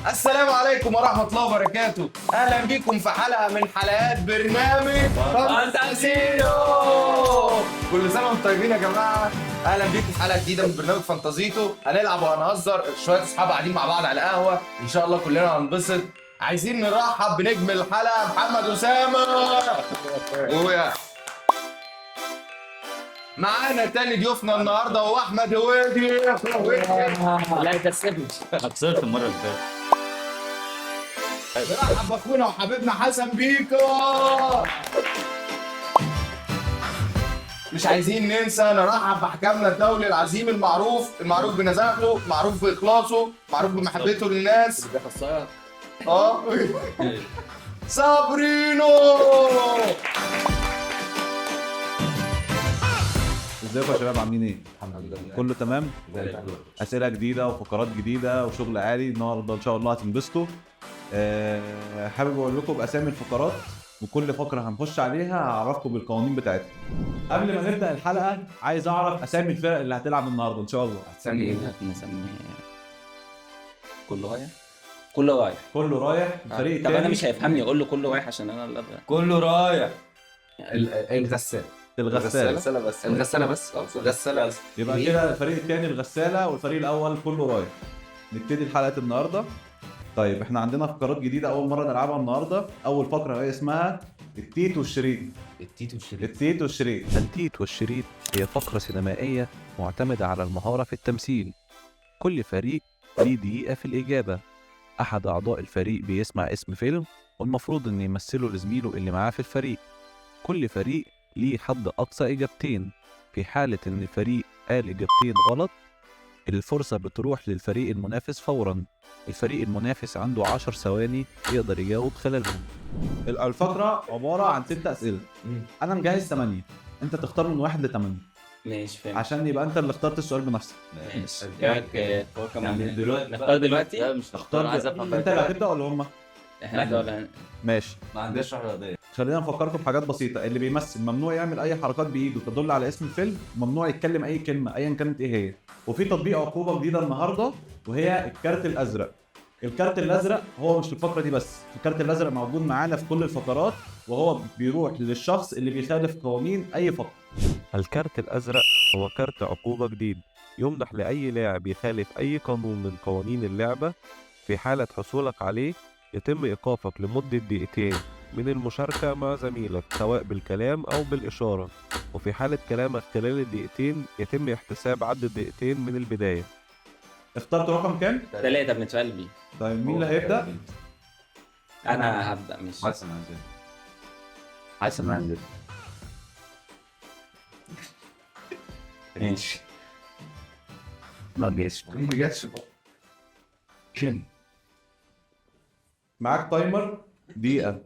السلام عليكم ورحمة الله وبركاته، أهلا بيكم في حلقة من حلقات برنامج فانتازيتو. كل سنة وانتم طيبين يا جماعة، أهلا بيكم في حلقة جديدة من برنامج فانتازيتو. هنلعب وهنهزر، شوية أصحاب قاعدين مع بعض على القهوة، إن شاء الله كلنا هننبسط. عايزين نرحب بنجم الحلقة محمد أسامة. ويا معانا تاني ضيوفنا النهارده هو احمد هويدي. لا تسيبني، خسرت المرة اللي فاتت. نرحب باخونا وحبيبنا حسن بيكو. مش عايزين ننسى نرحب بحكمنا الدولي العظيم المعروف، المعروف بنزاهته، معروف باخلاصه، معروف بمحبته للناس. اه صابرينو. ازيكم يا شباب، عاملين ايه؟ الحمد لله كله تمام؟ اسئلة جديدة وفقرات جديدة وشغل عالي النهارده ان شاء الله هتنبسطوا. حابب اقول لكم باسامي الفقرات، وكل فقره هنخش عليها هعرفكم بالقوانين بتاعتها. قبل ما نبدا الحلقة عايز اعرف اسامي الفرق اللي هتلعب النهارده ان شاء الله. نسمي كله رايح، كله رايح، كله رايح. الفريق طب انا التاني مش هيفهمني، اقول له كله رايح عشان انا اللي كله رايح. الغسالة. الغسالة. الغسالة بس، الغسالة بس، الغسالة بس. يبقى كده الفريق الثاني الغسالة والفريق الاول كله رايح. نبتدي حلقة النهارده. طيب احنا عندنا فقرات جديدة اول مرة نلعبها النهارده. اول فقره هي اسمها التيت والشريط. التيت والشريط. التيت والشريط. التيت والشريط هي فقرة سينمائية معتمدة على المهارة في التمثيل. كل فريق ليه دقيقة في الإجابة. أحد أعضاء الفريق بيسمع اسم فيلم والمفروض إن يمثله لزميله اللي معاه في الفريق. كل فريق ليه حد أقصى إجابتين. في حالة إن الفريق قال إجابتين غلط الفرصة بتروح للفريق المنافس فورا. الفريق المنافس عنده 10 ثواني يقدر يجاوب خلالهم. الفقرة عبارة عن 6 اسئلة. انا مجهز 8، انت تختار من 1 ل 8 ماشي فاهم. عشان يبقى انت اللي اخترت السؤال بنفسك. ماشي يعني يعني دلوقتي نختار دلوقتي؟ لا مش نختار، عايز افهم. انت اللي هتبدا ولا هم؟ احنا هنبدأ ولا ماشي، ما عنديش روح رياضية. خلينا نفكركم بحاجات بسيطة. اللي بيمثل ممنوع يعمل اي حركات بايده تدل على اسم الفيلم، ممنوع يتكلم اي كلمة ايا كانت ايه هي. وفي تطبيق عقوبه جديدة النهارده وهي الكارت الازرق. الكارت الازرق هو مش في الفقرة دي بس، الكارت الازرق موجود معانا في كل الفقرات، وهو بيروح للشخص اللي بيخالف قوانين اي فقره. الكارت الأزرق هو كارت عقوبة جديد يمنح لأي لاعب يخالف أي قانون من قوانين اللعبة. في حالة حصولك عليه يتم إيقافك لمدة دقيقتين من المشاركة مع زميلك سواء بالكلام أو بالإشارة، وفي حالة كلامك خلال الدقيقتين يتم احتساب عد الدقيقتين من البداية. اخترت رقم كام؟ 3 بنتفائل بيه. طيب مين اللي هيبدا؟ انا هبدأ. ماشي. حسن عايز حسن عايز. ماشي. ما جاش ما جاتش. معاك timer دقيقة.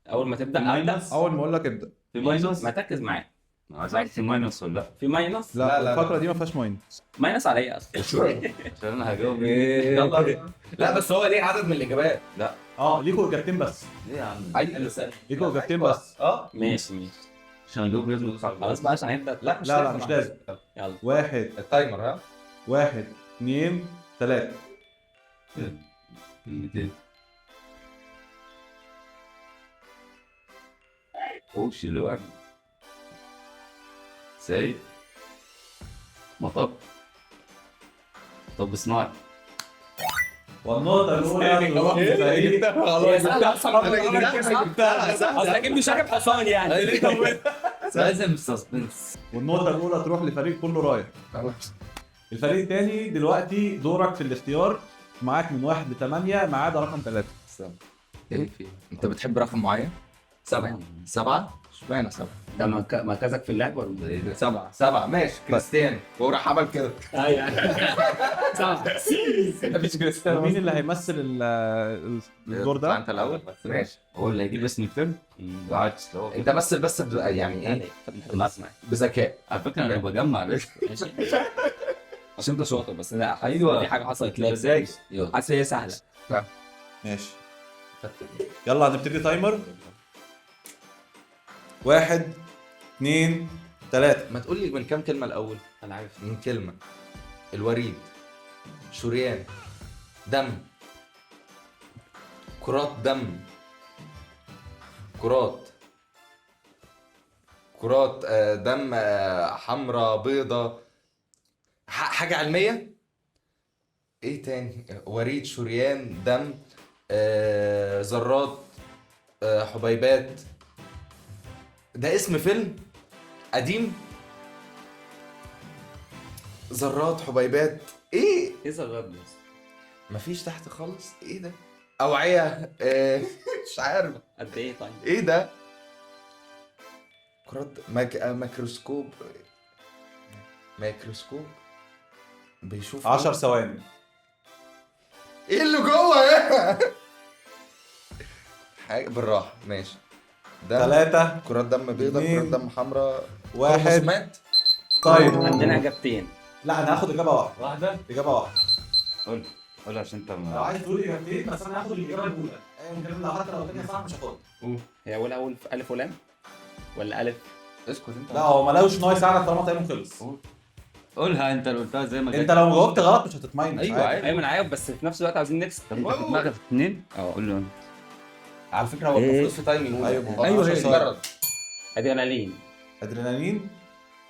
اول ما تبدأ ابدأ. اول ما اقول لك ابدا. في minus؟ ما تركز معايا. عايز اعرف في minus ولا لا؟ في minus؟ لا، لا، الفقرة دي ما فيهاش minus. minus على ايه اصلا؟ عشان انا هجاوب ايه؟ يلا. لا بس هو ليه عدد من الاجابات؟ لا ليكوا اجابتين بس. ليه يا عم؟ ليكوا اجابتين بس. ماشي ماشي. عشان اجاوب لازم ادوس على خلاص بقى عشان هنبدأ. لا مش لا لا مش لازم. يلا. 1 ال timer. ها 1 2 3. وش اللي واقف؟ سايق مطب طب صناعي. والنقطة الأولى تروح لفريق اصل اكيد مش راكب حصان يعني. لازم suspense. والنقطة الأولى تروح لفريق كله رايح. الفريق الثاني دلوقتي دورك في الاختيار، معاك من 1 ل 8 ما عدا رقم 3. ايه في؟ انت بتحب رقم معين؟ 7. 7؟ اشمعنى 7؟ ده مركزك في اللعب ولا ايه؟ 7 7 ماشي. كريستيانو هو راح عمل كده. ايوه 7. مفيش كريستيانو. مين اللي هيمثل الدور ده؟ انت الاول ماشي. هو اللي هيجيب اسم الفيلم؟ بالعكس هو انت مثل بس يعني ايه؟ بذكاء. على فكرة انا بجمع بس. ماشي عشان انت شاطر بس. انا حاسس أيوة. في حاجة حصلت. لا ازاي؟ يلا حاسس هي سهلة. ماشي يلا هنبتدي timer. 1 2 3. ما تقول لي من كام كلمة الاول؟ انا عارف. من كلمة. الوريد، شريان، دم، كرات دم، كرات كرات دم، حمراء بيضة، حاجة علمية. ايه تاني؟ وريد، شريان، دم، ذرات، حبيبات. ده اسم فيلم قديم. ذرات، حبيبات، ايه ايه ذرات دي؟ مفيش تحت خالص. ايه ده؟ اوعية، مش عارف قد ايه. طيب ايه ده؟ كرات، ميكروسكوب، ميكروسكوب بيشوف 10 ثواني. ايه اللي جوه؟ ايه حاجة بالراحة. ماشي. دم، 3 كرات دم بيضاء، كرات دم حمراء، 1. كروموسومات. طيب عندنا اجابتين. لا انا هاخد اجابه واحدة. اجابه واحدة. قول قول عشان انت لو عايز تقول اجابتين، بس انا هاخد الاجابة الاولى. ايا لو حتى لو الثانية صح مش هاخدها. هي اول اول الف ولام ولا الف؟ اسكت انت. لا هو ملوش ان هو يساعدك طالما time خلص. قولها انت اللي قلتها زي ما انت لو جاوبت غلط مش هتطمئن. ايوه ايوه انا عارف، بس في نفس الوقت عايزين نكسب. طب انت في دماغك اثنين؟ قول له على فكرة هو المفروض في time يقول. ايوه ايوه. ادرينالين. ادرينالين.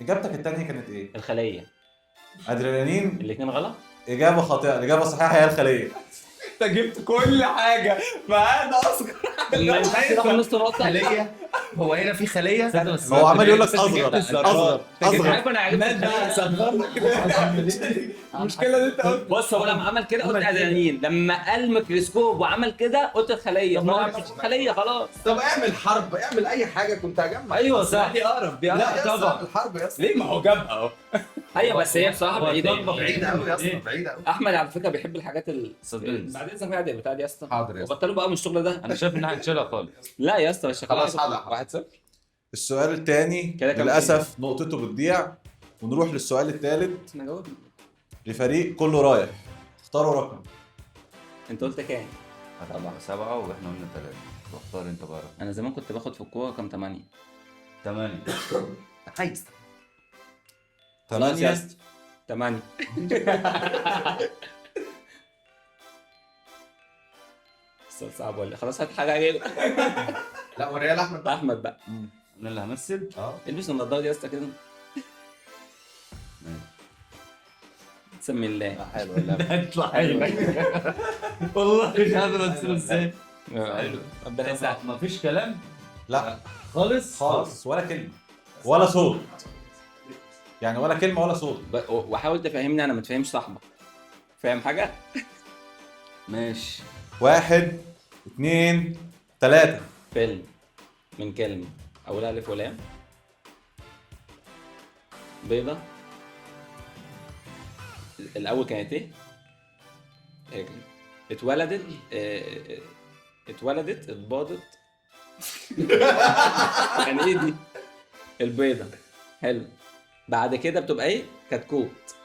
اجابتك الثانية كانت ايه؟ الخلية. ادرينالين. الاثنين غلط؟ اجابه خاطئه. الاجابة الصحيحة هي الخلية. انت جبت كل حاجة ما عدا اصغر. ما ينفعش تاخد نص نقطة. خليه؟ هو هنا في خليه؟ هو عمال يقول لك اصغر اصغر اصغر. عارف انا عرفت المشكلة ان انت قلت. بص هو لما عمل كده قلت ادرينالين، لما قال ميكروسكوب وعمل كده قلت الخلية. ما خليه خلاص. طب اعمل حرب، اعمل اي حاجة، كنت هجمع. ايوه صح، دي اقرب، دي اقرب طبعا. الحرب يا اسطى. ليه؟ ما هو جابها اهو. ايوه بس هي بصراحة بعيدة، بعيدة قوي يا اسطى، بعيدة قوي. احمد على فكرة بيحب الحاجات بعدين زمان بتاع دي يا اسطى. حاضر يا اسطى. وبطلوا بقى من الشغل ده. انا شايف ان احنا هنشيلها خالص. لا يا اسطى مش خلاص. حاضر. 1-0. السؤال الثاني للاسف نقطته بتضيع، ونروح للسؤال الثالث لفريق كله رايح. اختاروا رقم. انت قلت كام؟ 7 واحنا قلنا 3. واختار انت بقى رقم. انا زمان كنت باخد في الكورة كام؟ 8. 8. عايز 8. 8. السؤال صعب ولا خلاص؟ هات حاجة غير. لا وريها لاحمد. احمد بقى. انا اللي همثل. البس النضارة دي يا اسطى كده. بسم الله. حلو. لا هتطلع حلو والله. مش عارف امثلة ازاي. حلو. ربنا يسعدك. مفيش كلام؟ لا خالص خالص، ولا كلمة ولا صوت، يعني ولا كلمة ولا صوت. وحاول تفهمني، انا ما تفهمش صاحبك. فاهم حاجة؟ ماشي. 1 2 3. فيلم من كلمة، اولها الف ولام، بيضة. الاول كانت ايه؟ اتولدت، اتولدت، اتباضت. يعني ايه دي؟ البيضة. حلو. بعد كده بتبقى ايه؟ كتكوت.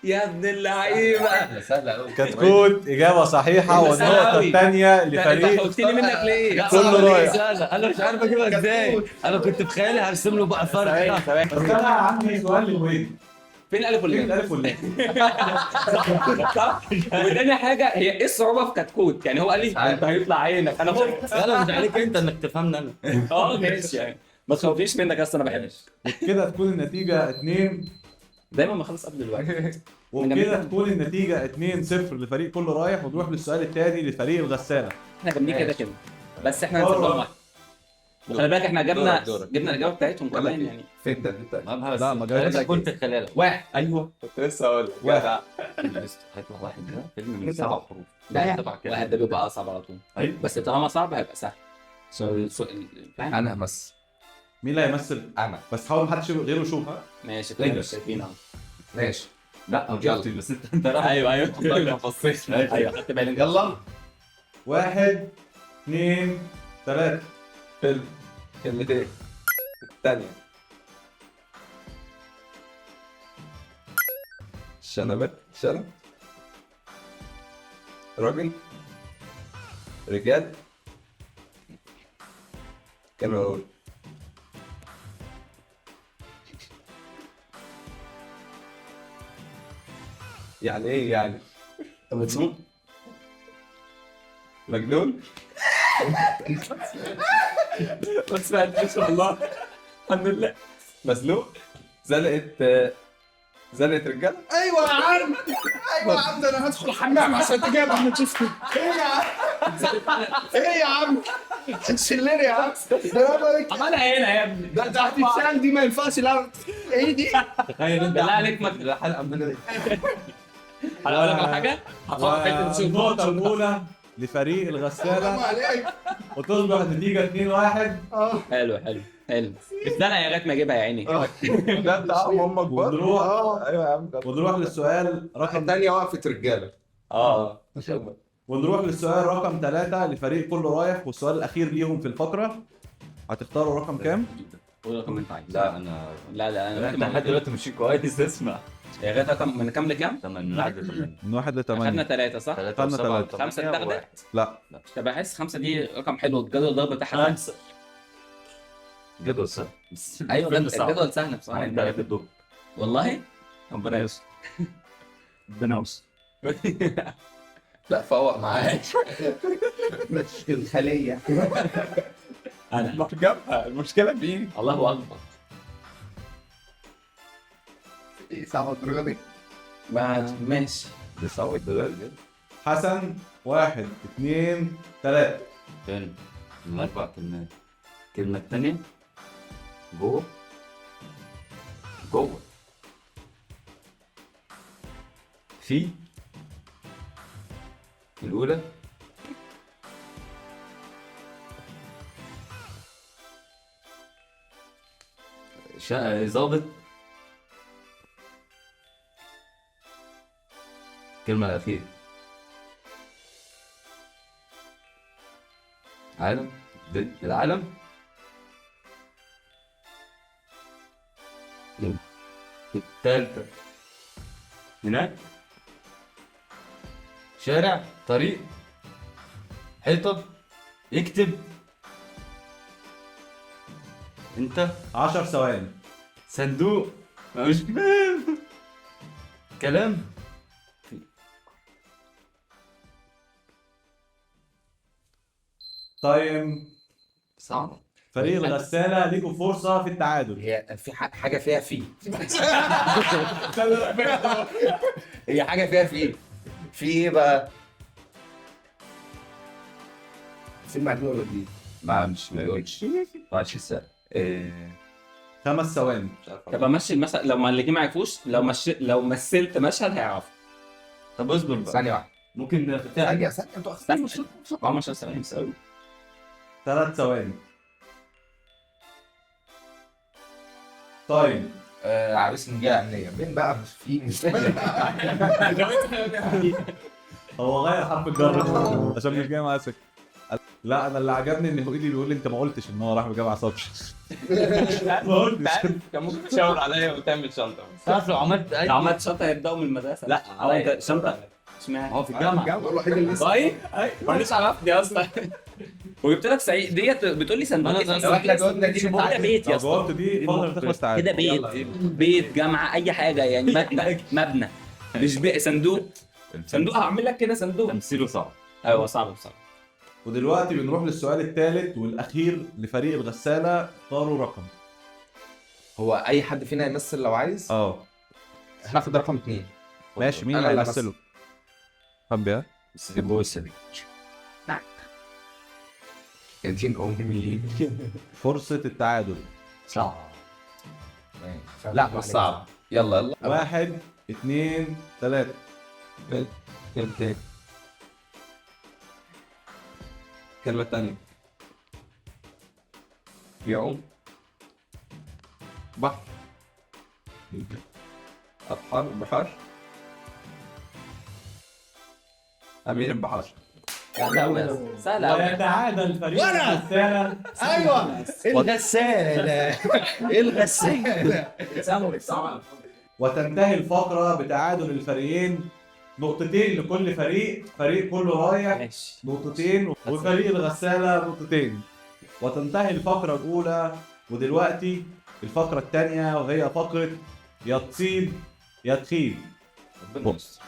يا ابن اللعيبة، سهلة قوي. كتكوت. اجابه صحيحه، والنقطة الثانية لفريق. انت خوفتني منك ليه؟ كله رايح. انا مش عارف اجيبها ازاي. انا كنت في خيالي هرسم له بقى فرق. بس انا عندي سؤال للويد. فين الالف واللام؟ فين الالف واللام؟ صح. وتاني حاجة هي ايه الصعوبة في كتكوت؟ يعني هو قال لي انت هيطلع عينك. انا خفت. لا مش عليك انت انك تفهمني انا. ماشي يعني ما تخوفنيش منك اصلا، انا بحبك. وبكده تكون النتيجة 2. دايما بخلص قبل الوقت. وبكده تكون النتيجة 2-0 لفريق كله رايح. ونروح للسؤال الثاني لفريق الغسالة. احنا جامدين كده كده، بس احنا هنسيب لهم واحد. وخلي بالك احنا جبنا الاجابة بتاعتهم كمان يعني. فين ده؟ لا ما جابتش. كنت خلالك واحد. ايوه كنت لسه هقول لك. واحد. هيطلع واحد. ده فيلم من 7 حروف. لا واحد ده بيبقى اصعب على طول. بس طالما صعب هيبقى سهل. انا همثل. مين اللي هيمثل؟ انا. بس حاول محدش غيره يشوفها. ماشي كلنا شايفين اهو. ماشي. لا شفت بس انت رايح. ايوه ايوه ما بصيتش. ايوه خدت بالي. يلا. 1 2 3. فيلم كلمتين. الثانية شنبات، شنب، راجل، رجال، كلمة أقول. يعني ايه يعني؟ طب مجنون. ما سمعتش والله، الحمد لله. مسلوق. زنقه، زنقه رجاله. ايوه يا عم، ايوه يا عم، ده انا هدخل الحمام عشان تجيب عم تشوفني. ايه يا عم، ايه يا عم، تشلني يا عم، ده انا عملها هنا يا ابني. ده هتتشال دي، ما ينفعش. لا ايه دي؟ تخيل انت بالله عليك ما الحلقة من هقول لك على حاجة، هفكر حتة تشوف. النقطة الاولى لفريق الغسالة، عليك. وتصبح النتيجة 2-1. حلو حلو حلو، اتزنق يا لغاية ما اجيبها يا عيني. ده بتاع هم كبار. ونروح ايوه يا عم. ونروح للسؤال رقم الثانية وقفت رجاله. ونروح للسؤال رقم 3 لفريق كله رايح، والسؤال الاخير ليهم في الفقرة. هتختاروا رقم كام؟ قول رقم انت عايزه. لا انا لا لا انا انت لحد دلوقتي مش كويس. اسمع يا غاية رقم من كام لكام؟ 8، من 1 ل 8. من 1 ل خدنا 8. 3 صح؟ 3 خدنا و7 تلاتة. 5 اتاخدت؟ لا. طب احس 5 دي رقم حلو، الجدول الضرب بتاعها 5 جدول سهل. ايوه فيلم صعب. الجدول سهل بصراحة. انت عليك الدور. والله ربنا يستر، ربنا يستر. لا فوق معاك. الخلية. انا جابها المشكلة فيه. الله اكبر. ايه صعبة الدرجة دي؟ ماشي. ده صعب الدرجة. حسن، 1 2 3. تاني من 4 كلمات. الكلمة التانية جوه، جوه في الأولى ظابط. الكلمة الأخيرة عالم، العالم. التالتة هناك شارع، طريق، حيطة، اكتب انت. 10 ثواني. صندوق، ما مش فاهم كلام. time. صعب. فريق الغسالة ليكوا فرصة في التعادل. هي في حاجة فيها في، هي حاجة فيها في، في ايه بقى؟ فيلم قديم ولا جديد؟ ما مش ما يقولش ما عادش السؤال. 5 ثواني. طب امشي المثل، لو ما اللي جه ما عرفوش، لو مثلت مشهد هيعرفوا. طب اصبر بقى ثانية واحدة، ممكن ثانية ثانية، انتوا استنى، 10 ثواني. 3 ثواني. طيب عريس من جهة امنية مين بقى؟ مش في، مش هو غير حرف الجر عشان مش جاي معاه سكة. لا انا اللي عجبني ان هو ايدي بيقول لي انت ما قلتش ان هو راح بجامعة سطح. ما قلتش. كان ممكن تشاور عليا وتعمل شنطه. تعرف لو عملت اي لو عملت شنطه هيبداوا من المدرسة. لا هو انت شنطه اشمعنى؟ هو في الجامعة. هو الوحيد اللي لسه. طيب ماليش عرفني اصلا. وجبت لك سعيد ديت بتقول لي صندوق. لو احنا جاوبنا دي كده بيت يا لو اسطى، جاوبت دي فترة تخلص تعادل. كده بيت، بيت، جامعه، اي حاجة يعني، مبنى، مبنى مش بيت، صندوق. صندوق هعمل لك كده صندوق. تمثيله صعب. ايوه صعب بصراحة. ودلوقتي بنروح للسؤال الثالث والاخير لفريق الغسالة. اختاروا رقم. هو اي حد فينا يمثل لو عايز. هناخد رقم 2. ماشي، مين أنا اللي اللي هيمثله؟ حبي سيبوسة. يا دين امي. فرصة التعادل. صعب. لا مش صعب. يلا يلا. 1 2 3. كلمتين. كلمة تانية. يعوم. بحر. أبحار، بحار. أمير البحار. سهلة قوي. ويتعادل فريق الغسالة. ايوه الغسالة، الغسالة. وتنتهي الفقرة بتعادل الفريقين، نقطتين لكل فريق، فريق كله رايح ماشي. نقطتين وفريق الغسالة نقطتين. وتنتهي الفقرة الأولى، ودلوقتي الفقرة الثانية وهي فقرة يا تصيب يا تخيب. بص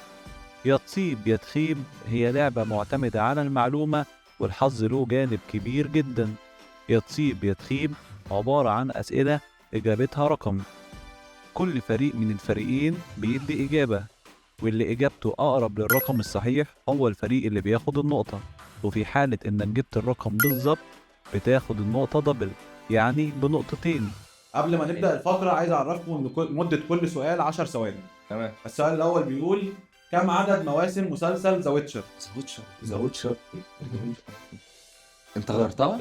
يا تصيب يا تخيب هي لعبة معتمدة على المعلومة والحظ له جانب كبير جدا. يا تصيب يا تخيب عبارة عن أسئلة إجابتها رقم. كل فريق من الفريقين بيدي إجابة، واللي إجابته أقرب للرقم الصحيح هو الفريق اللي بياخد النقطة، وفي حالة إنك جبت الرقم بالظبط بتاخد النقطة double، يعني بنقطتين. قبل ما نبدا الفقرة عايز اعرفكم ان مده كل سؤال 10 ثواني. تمام. السؤال الاول بيقول كم عدد مواسم مسلسل The Witcher؟ The Witcher انت غيرتها؟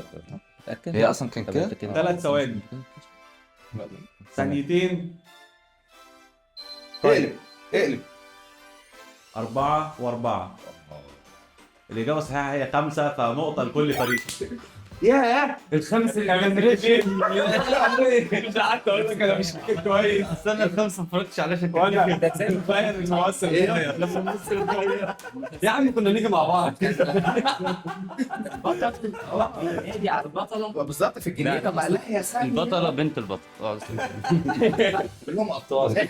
متأكد؟ هي اصلا كان كده؟ 3 ثواني، ثانيتين، اقلب اقلب. 4 و4. الإجابة الصحيحة هي 5، فنقطة لكل فريق. ياه الخمسة اللي مش عارف اقول لك انا مش فاكر كويس. استنى الخمسة ما اتفرجتش عليها عشان كان فاهم المواسم. لما الموسم اتغير يا عم كنا نيجي مع بعض. دي على البطلة بالظبط في الجنيه. طب لا يا سعد البطلة بنت البطل. كلهم ابطال.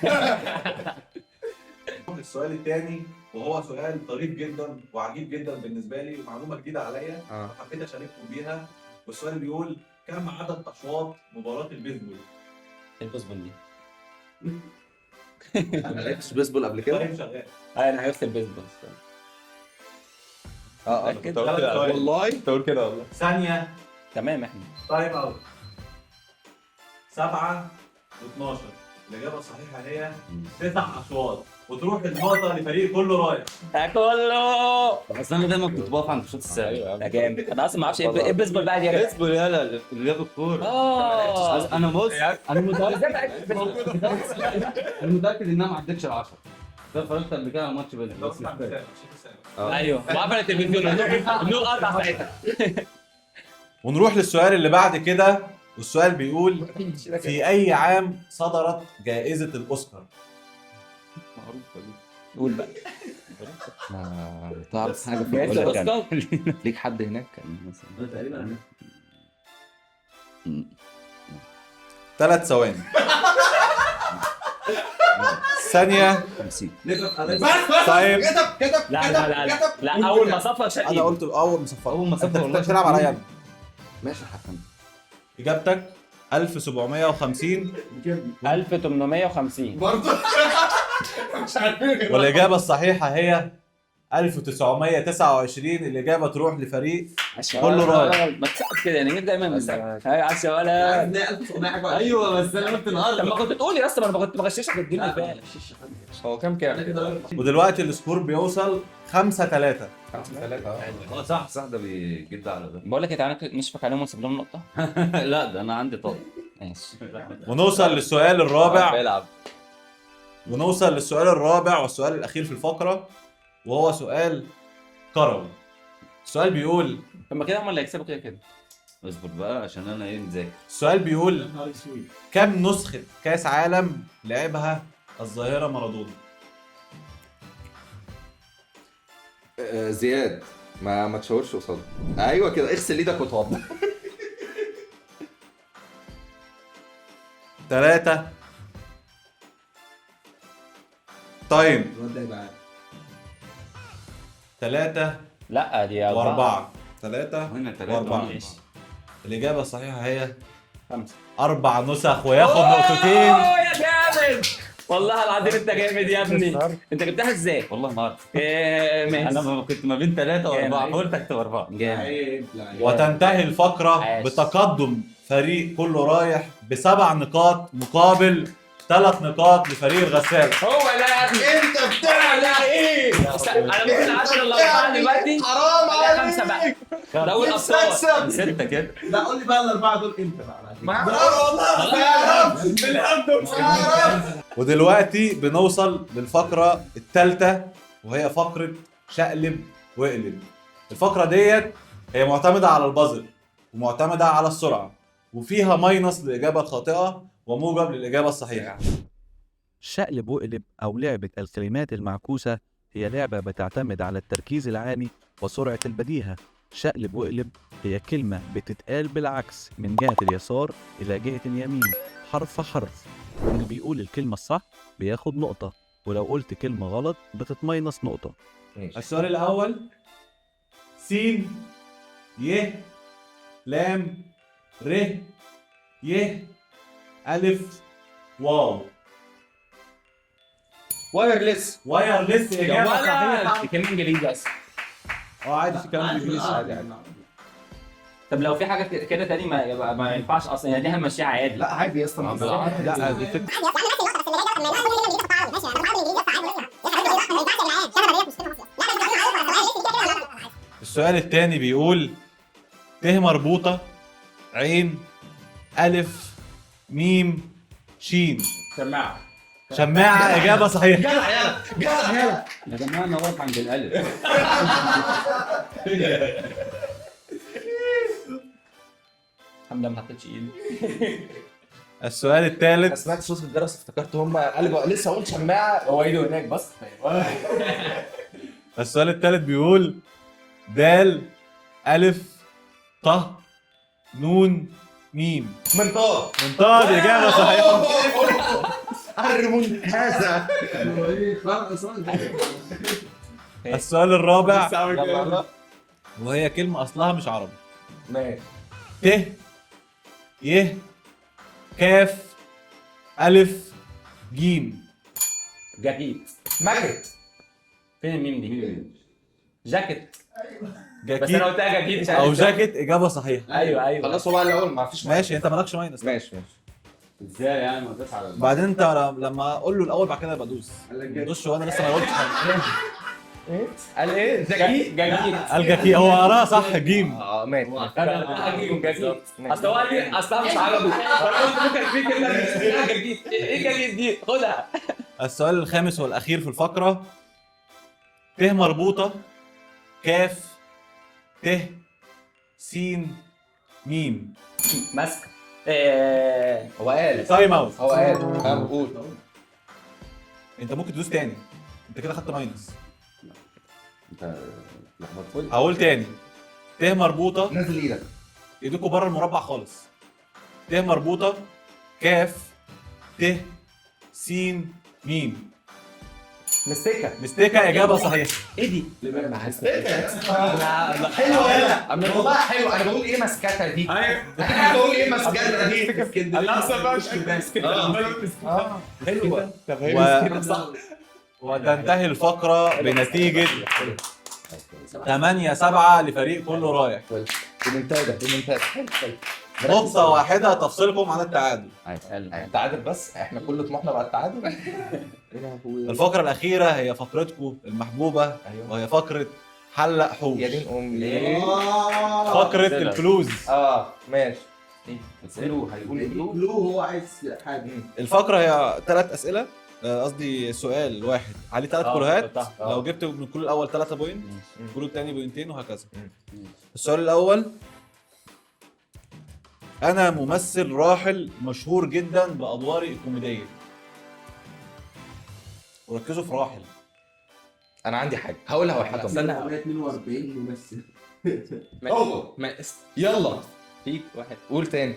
السؤال الثاني وهو سؤال طريف جدا وعجيب جدا بالنسبة لي ومعلومه جديدة عليا حبيت اشارككم بيها. والسؤال بيقول كم عدد اشواط مباراة البيسبول؟ البيسبول دي انا ما لعبتش بيسبول قبل كده. طيب شغال. انا عرفت البيسبول. اه متأكد؟ والله تقول كده والله. ثانية. تمام احنا time out. 7 و12. الاجابة الصحيحة هي 9 اشواط، وتروح النقطة لفريق كله رايح. كله. بس انا دايما كنت بقف عند الشوط السابع. ده جامد. انا اصلا ما اعرفش ايه البيسبول بقى دي يا جدع. بيسبول يلا اللي جاب الكورة. انا بص انا متاكد انها ما عدتش ال 10. ده اتفرجت قبل كده على ماتش بيسبول بس مش فاكر. ايوه وقفل التلفزيون النور قطع ساعتها. ونروح للسؤال اللي بعد كده، والسؤال بيقول في أي عام صدرت جائزة الأوسكار؟ معروفة دي. قول بقى. ما تعرف حاجة في جائزة الأوسكار؟ الأوسكار. ليك حد هناك مثلا؟ تقريبا 3 ثواني. ثانية. 50. طيب كتب لا لا لا لا لا أول ما صفر شقيق. أنا قلت أول ما صفرت. أول ما صفر والله. أنت بتلعب عليا أنا. ماشي يا حكم. إجابتك 1750. 1850 برضه مش عارفين. والإجابة الصحيحة هي 1929. الإجابة تروح لفريق كله رايح. ما تسقف كده يعني دايما. هاي عشا ولا. ايوه بس انا قلت النهارده. طب ما كنت تقول يا اسطى، ما انا كنت بغششك الجيل اللي فات. هو كام كام؟ ودلوقتي ال score بيوصل 5-3. 5-3. اه صح صح، ده بيجد على ده. بقول لك إيه، تعالى نشفق عليهم ونسيب لهم نقطة. لا ده انا عندي طاقة. ماشي. ونوصل للسؤال الرابع. بيلعب. ونوصل للسؤال الرابع والسؤال الأخير في الفقرة، وهو سؤال كروي. السؤال بيقول، طب ما كده هم اللي هيكسبوا كده كده. اصبر بقى عشان انا ايه مذاكر. السؤال بيقول كم نسخة كأس عالم لعبها الظاهرة مارادونا؟ زياد ما تشاورش قصاده. ايوه كده، اغسل ايدك وتوضى. 3 time. 3 لا دي 4 و4. 3 هنا 3 و4. الإجابة الصحيحة هي 5. 4 نسخ وياخد نقطتين. يا جامد والله العظيم انت جامد يا ابني. انت جبتها ازاي؟ والله ما اعرف. ماشي. انا كنت ما بين 3 و4، قلت اكتب 4. جامد. وتنتهي الفقرة بتقدم فريق كله رايح ب7 نقاط مقابل 3 نقاط لفريق الغسالة. هو ده يا ابني. انت بتعمل ايه؟ انا ممكن 10 الا 4 دلوقتي. حرام عليك. 5 بقى. دوري الابطال 6 كده. لا قول لي بقى الاربعة دول امتى بقى؟ ما والله بالهبد. ودلوقتي بنوصل للفقرة الثالثة، وهي فقرة شقلب واقلب. الفقرة ديت هي معتمدة على ال buzzer ومعتمدة على السرعة، وفيها minus للإجابة الخاطئة وموجب للإجابة الصحيحة. شقلب واقلب أو لعبة الكلمات المعكوسة هي لعبة بتعتمد على التركيز العالي وسرعة البديهة. شقلب واقلب هي كلمة بتتقال بالعكس من جهة اليسار إلى جهة اليمين، حرف حرف. اللي بيقول الكلمة الصح بياخد نقطة، ولو قلت كلمة غلط بتتمينص نقطة. السؤال الاول: سين ي لام ر ي الف واو. wireless. wireless اجابه صحيحه. كلمة انجليزي اصلا. عادي في كلام انجليزي عادي عادي. طب لو في حاجة كده تاني ما ينفعش اصلا يعني، دي هنمشيها عادي. لا عادي يا اسطى. لا دي فكرة. السؤال الثاني بيقول: ت مربوطة عين ألف ميم شين. سماعه. شماعة إجابة صحيحة. جدع يلا جدع يلا. يا جماعة انا واقف عند الالف. الحمد لله ما حطيتش ايدي. السؤال الثالث. انا سمعت صوت الجرس افتكرت هم قالوا لسه اقول شماعة، هو ايده هناك بس. السؤال الثالث بيقول: دال ألف ط نون ميم. منطاد. منطاد إجابة صحيحة. الريمونتازا. السؤال الرابع، وهي كلمة أصلها مش عربي. ماشي. ت ي كاف ألف جيم. جاكيت. ماكت. فين الميم دي؟ جاكيت. جاكيت. بس انا قلتها جاكيت مش عارف. او جاكيت اجابه صحيحه. ايوه ايوه. خلصوا بقى الاول ما فيش. ماشي انت مالكش minus. ماشي ماشي. ازاي يعني ما تدوس على بعدين انت لما اقول له الاول بعد كده ابقى ادوس. ما تدوسش وانا لسه ما قلتش حاجة. ايه؟ قال ايه؟ جاكيت. جاكيت. قال جاكيت، هو قراها صح جيم. ماشي. جيم جاكيت. اصل هو قال لي اصلها مش عربي، فانا قلت ممكن في كلمة اسمها جاكيت. ايه جاكيت دي؟ خدها. السؤال الخامس والاخير في الفقرة: ت مربوطة كاف ت سين ميم. ماسك. هو قال time out. هو قال. قول. انت ممكن تدوس تاني، انت كده خدت minus. انت لخبطت. هقول تاني: ت مربوطة. نزل ايدك. ايديكوا بره المربع خالص. ت مربوطة كاف ت سين ميم. مستيكه. مستيكه اجابه صحيحه. ايه دي؟ حلوة يلا والله حلوة. انا بقول ايه مسكته دي؟ انا بقول ايه مسكته دي؟ انا اصلا بقى مش حلوة. وتنتهي الفقرة بنتيجة 8-7 لفريق كله رايح. ريمونتادا ريمونتادا. حلو حلو. نقطة واحدة تفصلكم عن التعادل. التعادل بس، احنا كل طموحنا بقى التعادل. الفقرة الأخيرة هي فقرتكم المحبوبة، وهي فقرة حلق حوش. يا دين امي. فقرة ال clues. ماشي. clue هيقول clue. clue هو عايز حاجة. الفقرة هي 3 أسئلة، قصدي سؤال واحد عليه 3 clue هات. لو جبت من ال clue الأول 3 point، ال clue الثاني بوينتين، وهكذا. السؤال الأول: أنا ممثل راحل مشهور جدا بأدواري الكوميدية. وركزوا في راحل. أنا عندي حاجة هقولها واحدة. استنى. 42 ممثل. هو يلا فيك واحد. قول تاني.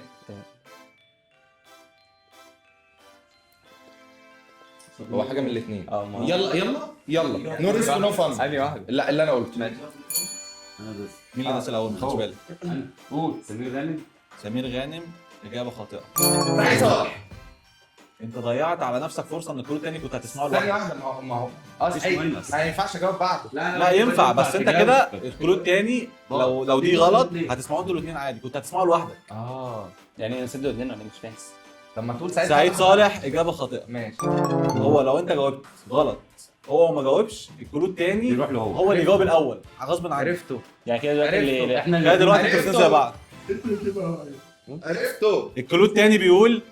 هو حاجة من الاثنين. يلا يلا يلا. no risk no fun. أنهي واحدة؟ لا اللي أنا قلته. ماشي. انا بس. مين اللي داس الأول؟ ما خدتش بالي. قول. سمير غانم. سمير غانم اجابه خاطئه. سعيد صالح. انت ضيعت على نفسك فرصة ان ال clue التاني كنت هتسمعه ثانية لوحدك. واحدة. ما هو ما ينفعش اجاوب بعده. لا ينفع، بس انت كده ال clue التاني لو دي غلط هتسمعوه انتوا الاثنين عادي، كنت هتسمعه لوحدك. يعني سدوا الاثنين ولا مش فاهم؟ لما تقول سعيد سعيد صالح اجابه خاطئه. ماشي. هو لو انت جاوبت غلط هو ما جاوبش، ال clue التاني يروح له هو اللي يجاوب الاول غصب عنه. عرفته يعني كده دلوقتي احنا كده دلوقتي انتوا الاثنين زي بعض. عرفته. ال clue التاني بيقول: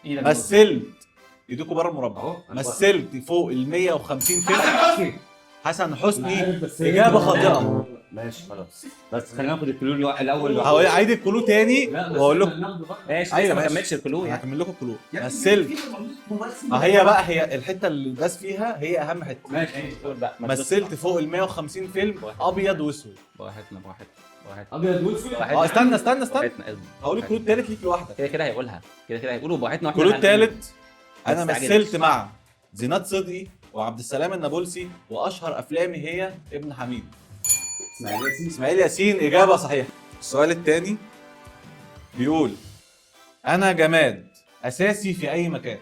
مثلت، ايديكوا بره المربع، مثلت فوق ال 150 فيلم. حسن حسني اجابه خاطئه. ماشي خلاص، بس خلينا ناخد ال clue الاول. هعيد ال clue تاني واقول لكم. ماشي. ايوه ما كملتش ال clue يعني. هكمل لكم ال clue. مثلت، هي بقى هي الحتة اللي داس فيها هي اهم حتة. ماشي. مثلت فوق ال 150 فيلم ابيض واسود. براحتنا براحتنا براحتنا. ابيض واسود. استنى استنى استنى، هقول ال clue التالت ليك لوحدك. كده كده هيقولها، كده كده هيقولوا براحتنا. ال clue التالت: انا مثلت مع زينات صدقي وعبد السلام النابلسي، واشهر افلامي هي ابن حميد. اسماعيل ياسين. اسماعيل ياسين اجابه صحيحه. السؤال الثاني بيقول انا جماد اساسي في اي مكان.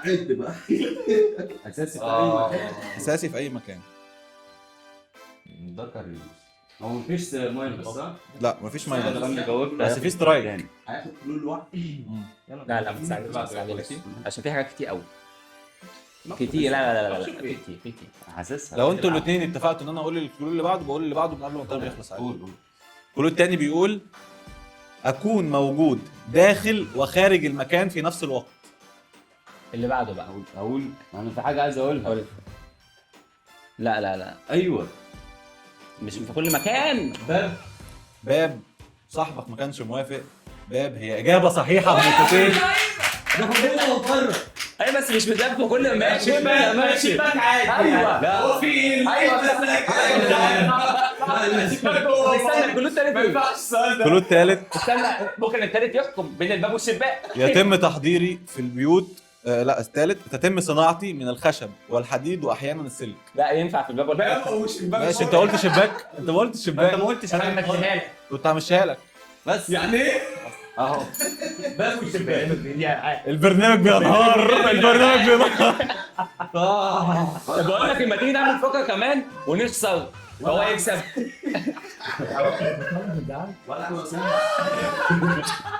عد بقى. اساسي في اي مكان. اساسي في اي مكان. ده كاريوس. هو مفيش minus صح؟ لا مفيش minus، لما جاوبنا بس في strike. هياخد clue لوحده. لا لا ما تستعجلش، ما تستعجلش عشان في حاجات كتير قوي كتير. لا لا لا لا لا، في كتير في كتير. حاسسها. لو انتوا الاثنين اتفقتوا ان انا اقول ال clue اللي بعده بقول اللي بعده من قبل ما ال time يخلص عادي. قول قول. ال clue الثاني بيقول اكون موجود داخل وخارج المكان في نفس الوقت. اللي بعده بقى. اقول انا في حاجة عايز اقولها. قول. لا لا لا ايوه مش في كل مكان. باب. باب. صاحبك ما كانش موافق. باب هي اجابه صحيحه بنقطتين. بره. ايوه بس مش بتبان في كل مكان. شباك ماشي، شباك عادي. ايوه لا هو في ايه؟ ايوه استنى ال clue التالت ما ايه؟ ينفعش السؤال ده. ال clue الثالث استنى ممكن التالت يحكم بين الباب والشباك. يتم تحضيري في البيوت. لا الثالث تتم صناعتي من الخشب والحديد واحيانا السلك. لا ينفع في الباب ولا باب وشباك. ماشي انت قلت شباك، انت ما قلتش شباك، انت ما قلتش انا حاجة. همشيها لك كنت همشيها لك. بس يعني ايه؟ اهو باب وشباك. البرنامج بينهار، البرنامج بينهار. طب بقول لك لما تيجي نعمل فقره كمان ونخسر فهو يكسب.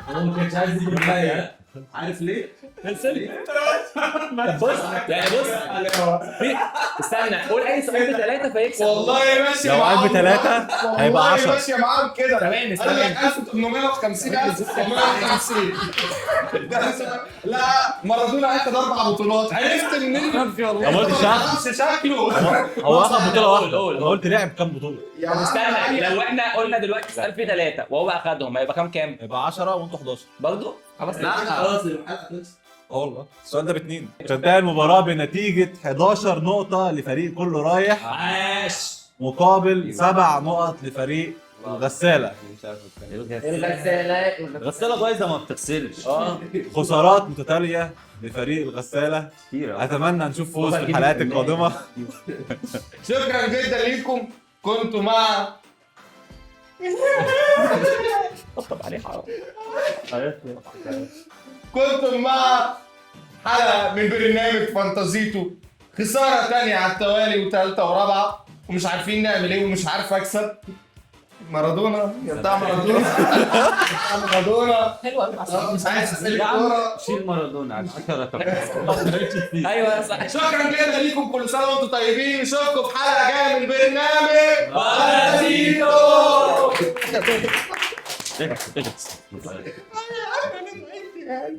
هو ما كانش عايز يجي معايا، عارف ليه؟ طب بص يعني بص استنى قول اي سؤال بثلاثة فيكسب. والله ماشي لو معاهم. قال بثلاثة هيبقى والله 10. ماشية معاهم كده. ثواني قال لك ثواني. 1850 1950. لا مارادونا اخد 4 بطولات. عرفت منين؟ ما قلتش ما اعرفش شكله. هو اخد بطوله واحدة، قول، انا قلت لعب كام بطوله. يا عم استنى لو احنا قلنا دلوقتي سؤال فيه ثلاثة وهو اخدهم هيبقى كام كام؟ يبقى 10 وانتوا 11 برضه؟ خلاص. لا خلاص الحلقة خلصت. اه والله السؤال ده باثنين. تنتهي المباراة بنتيجة 11 نقطة لفريق كله رايح عاش. مقابل 7 نقط لفريق الغسالة. الغسالة. الغسالة بايظة ما بتغسلش. خسارات متتالية لفريق الغسالة. كتير. اتمنى نشوف فوز في الحلقات القادمة. شكرا جدا ليكم، كنتوا مع طب عليه حرام. كنتم مع حلقة من برنامج فانتازيتو. خسارة تانية على التوالي وتالتة ورابعة ومش عارفين نعمل ايه ومش عارف اكسب. مارادونا يا بتاع مارادونا، بتاع مارادونا. حلو قوي. مش عايز اسالك كورة. شيل مارادونا على 10. ايوه صح. شكرا جدا ليكم، كل سنة وانتم طيبين. نشوفكم في حلقة جاية من برنامج فانتازيتو.